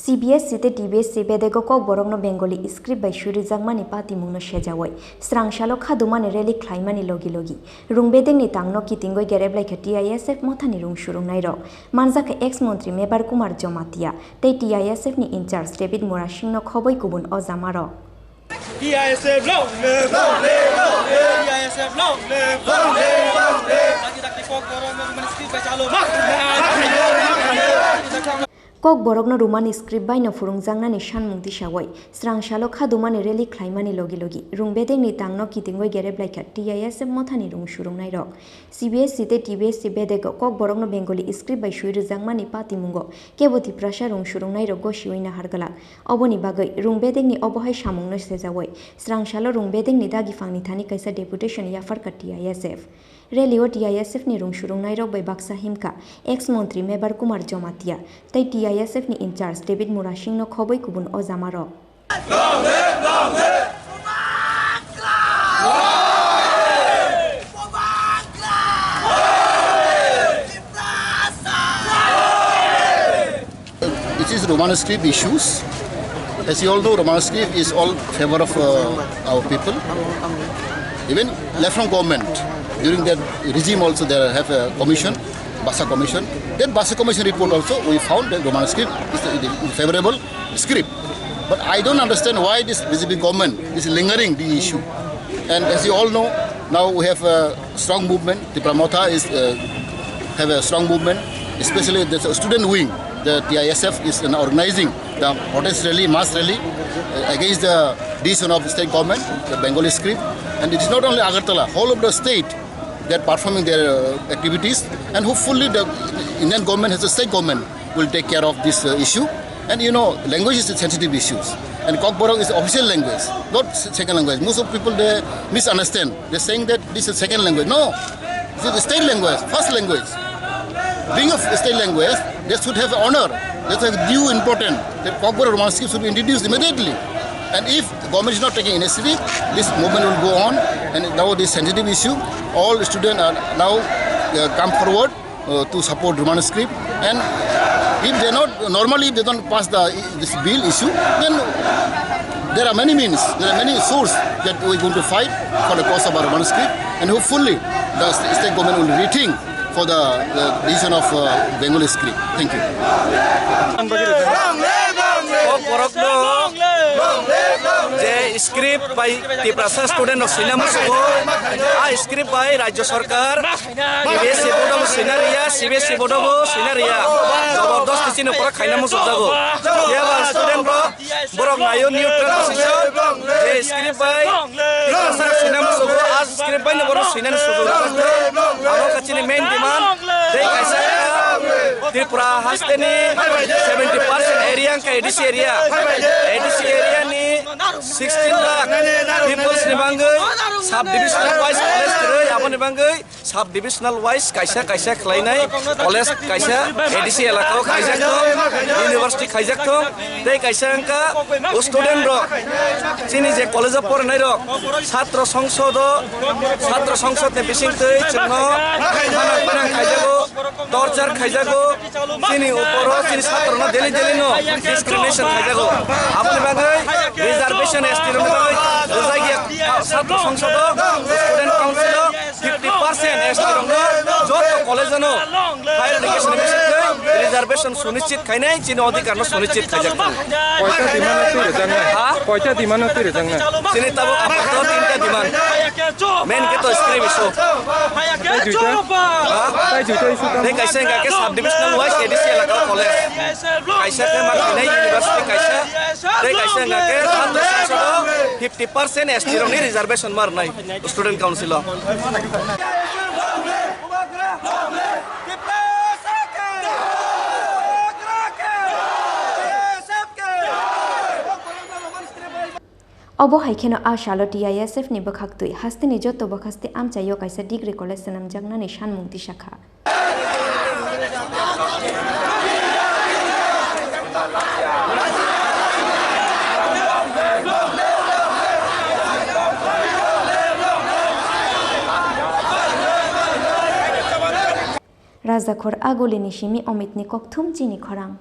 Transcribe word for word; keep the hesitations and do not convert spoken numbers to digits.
C B S E tei T B S E bedego Kokborokno Bengali script bai swi rwjakmani patimungno sejawoi srang salo khadumani rally khlaimani logi logi rung bedengni tangno kitingwi gereblai kha T I S F mothani rung surungnairok. Manjakha ex montri Mebar Kumar Jomatia tei T I S F ni in charge David Murasingno khoboi kubun o jamarok. T I S F long live! Long live! Long live! T I S F long live! Long live! Long live! Dagi dagi Kokborok no Roman script bai chalo. Kokborokno Roman script baino phwrwngjaknani sanmung tisawoi srang salo khadumani rally khlaimani logi logi rung bedengni tangno kitingwi gereblai kha T I S F mothani rung surungnairok. C B S E tei T B S E bedego Kokborokno Bengali script bai swi rwjakmani patimungo kebo Tiprasa rung surungnairok gosiwi nahar glak. Oboni bagwi rung bedengni obo hai samungno sejawoi srang salo rung bedengni dagipangni thani kaisa deputation yapharkha T I S F. Rally o T I S F ni rung surungnairok bai baksa himkha ex montri Mebar Kumar Jomatia tei T I S F ni in charge David Murasingno khoboi kubun o jamarok. It is Roman script issues. As you all know, Roman script is all favor of, uh, our people. Even left from government, during that regime also they have a commission, Basa Commission. That Basa Commission report also, we found that Roman script is a favorable script. But I don't understand why this B J P government is lingering the issue. And as you all know, now we have a strong movement. Tipra Motha is, uh, have a strong movement, especially the student wing. The T I S F is, uh, organizing the protest rally, mass rally, uh, against the decision of state government, the Bengali script. And it is not only Agartala, whole of the state, they are performing their, uh, activities. And hopefully the Indian government has a state government will take care of this, uh, issue. And you know, language is a sensitive issue. And Kokborok is official language, not s-, second language. Most of people, they misunderstand. They're saying that this is second language. No, this is the state language, first language. Being a state language, they should have honor, they should have due importance. That Kokborok Roman script should be introduced immediately. And if the government is not taking initiative, this movement will go on. And now this sensitive issue, all students are now, uh, come forward, uh, to support Roman script. And if they not, normally if they don't pass the, this bill issue, then there are many means, there are many sources that we are going to fight for the cause of our Roman script, and hopefully the st-, state government will rethink for the, the decision of, uh, Bengali script. Thank you. Kokborokno je script bai Tiprasa student rok swina musugo, a script bai Rajya Sarkar T B S E bodobo swina riya, C B S E bodobo swina riya. Jabardasti chini pora khaina muchukjago. Phiya ba student rok, borok naio neutral position, je script bai Tiprasa swina musugo, a script bai no borok swinani sujuk. Abo kha chini main demand. Tei kaisa kha Tripura hasteni seventy percent area wngkha A D C area. A D C area ni sixteen lakh peoples ni bangwi sub divisional wise college kwrwi, aboni bangwi sub divisional wise kaisa kaisa khlainai college kaisa A D C elaka o khaijak thung, university khaijak thung, tei kaisa wngkha o student rok, chini je college o porinai rok, chhatro songsod o, chhatro songsod ni bising twi chwngno phana phana khaijago, torture khaijago, chini upor o chini chhatro no daily daily no discrimination khaijago. Aboni bagwi reservation S T rok ni bagwi rijak ya chhatro songsod o, student council o, fifty percent S T rokno joto college-o no higher education ni bisingtwi reservation sunischit khainai, chini odhikar no sunischit khaijak tongo. Koita demand no twi rwjaknai? Ha? Koita demand no twi rwjaknai? Chini tabuk apato tinta demand. Main khe to script issue. Tai duita? Ha? Tai duita issue tamo? Tei kaisa wngkha khe sub divisional wise A D C elaka o college. Kaisa khe ma khainai university kaisa. Tei kaisa wngkha khe chhatro songsod o fifty percent S T rokni reservation ma rwnai student council o. Obo hai kheno a salo T I S F ni bwkhaktwi hasteni joto bwkhaste amchaio kaisa degree college swnamjaknani sanmung tisakha. Rajakhor Agulini simi Omitni kokthum chini khorang.